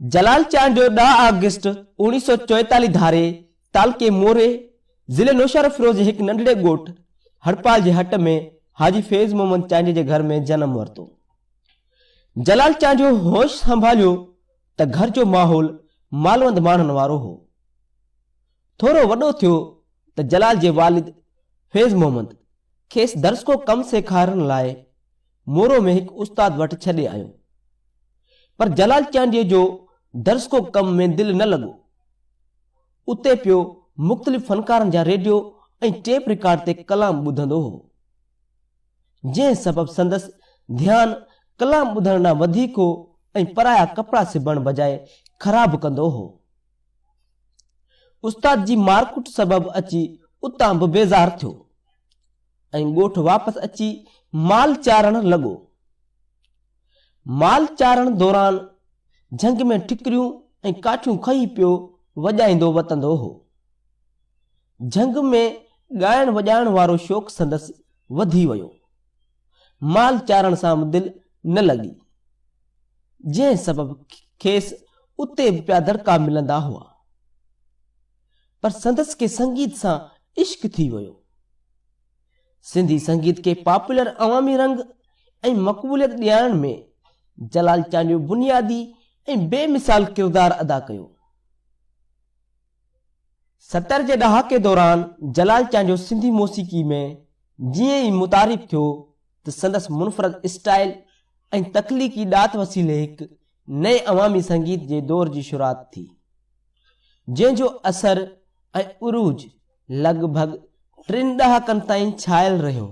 جلال چانڊيو ڏهه آگسٽ 1944 ڌاري تعلقي موري، ضلعي نوشهروفيروز جي هڪ ننڍڙي ڳوٺ هڙپال جي هٽ ۾ حاجي فيض محمد چانڊيي جي گهر ۾ جنم ورتو. جلال چانڊيو هوش سنڀاليو ته گهر جو ماحول مالوند ماڻهن وارو هو. ٿورو وڏو ٿيو ته جلال جي والد فيض محمد کيس درسڪو ڪم سيکارڻ لاء مورو ۾ هڪ استاد وٽ ڇڏي آيو. پر جلال چانڊيي جو درسڪو ڪم ۾ دل نه لڳو. اتي پيو مختلف فنڪارن جا ريڊيو ۽ ٽيپ رڪارڊ تي ڪلام ٻڌندو هو. جنهن سبب سندس ڌيان ڪلام ٻڌڻ ڏانهن وڌيڪ هو ۽ پرايا ڪپڙا سبڻ بجاء خراب ڪندو هو. استاد جي مارڪٽ سبب اچي اتان به بيزار ٿيو. ۽ ڳوٺ واپس اچي مال چارڻ لڳو. مال چارڻ دوران جهنگ ۾ ٺڪريون ۽ ڪاٺيون کهي پيو وڄائيندو وتندو هو. جهنگ ۾ ڳائڻ وڄائڻ وارو شوق سندس وڌي ويو. مال چارڻ سان به دل نه لڳي. جنهن سبب کيس اتي به پيا دڙڪا ملندا هئا. پر سندس کي سنگيت سان عشق ٿي ويو. سنڌي سنگيت کي پاپولر عوامي رنگ ۽ مقبوليت ڏيارڻ ۾ جلال چانڊيو بنيادي ۽ بي مثال ڪردار ادا ڪيو. 70 جي ڏهاڪي دوران جلال چانڊيو سنڌي موسيقي ۾ جيئن ئي متعارف ٿيو ته سندس منفرد اسٽائيل ۽ تخليقي ڏات وسيلي هڪ نئين عوامي سنگيت جي دور جي شروعات ٿي. جنهن جو اثر ۽ عروج لڳ ڀڳ ٽن ڏهاڪن تائين ڇانيل رهيو.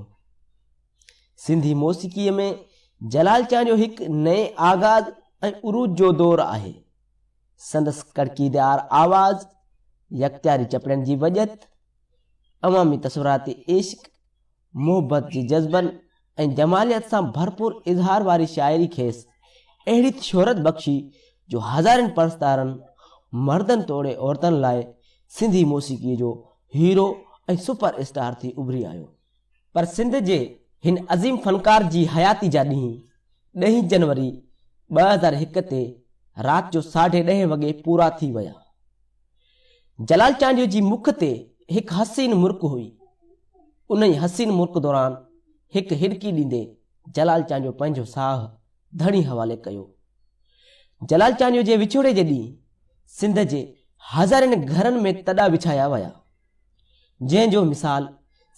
سنڌي موسيقيء ۾ جلال چانڊيو هڪ نئين آغاز ۽ عروج جو دور آهي. سندس ڪڙڪيدار آواز، يڪتاري چپڙين جي وڄت، عوامي تصوراتي عشق، محبت جي جذبن ۽ جماليات سان ڀرپور اظهار واري شاعري کيس اهڙي ته شهرت بخشي جو هزارين پرستارن مردن توڙي عورتن لاء سنڌي موسيقيء جو هيرو ۽ سپر اسٽار ٿي اڀري آيو. پر سنڌ جي هن عظيم فنڪار جي حياتي جا ڏينهن ڏهين جنوري 2001 تي رات جو ساڍي ڏهين وڳي پورا ٿي ويا. جلال چانڊيو جي مک تي هڪ حسين مرڪ هئي. انهيء حسين مرڪ دوران هڪ هڏڪي ڏيندي جلال چانڊيو پنهنجو ساهه ڌڻي حوالي ڪيو. جلال چانڊيو جي وڇوڙي جي ڏينهن سنڌ جي هزارين گهرن ۾ تڏا وڇايا ويا. جنهن جو مثال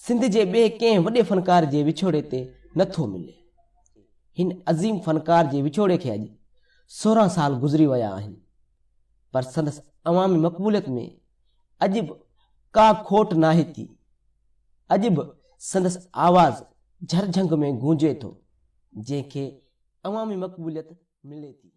سنڌ جي ٻئي ڪنهن وڏي فنڪار جي وڇوڙي تي نه ٿو ملي. هن عظيم فنڪار جي وڇوڙي کي اڄ 16 سال گذري ويا آهن. پر سندس عوامي مقبوليت ۾ اڄ به ڪا کوٽ ناهي ٿي. اڄ به سندس آواز جهرجهنگ ۾ گونجي ٿو، جنهن کي عوامي مقبوليت ملي ٿي.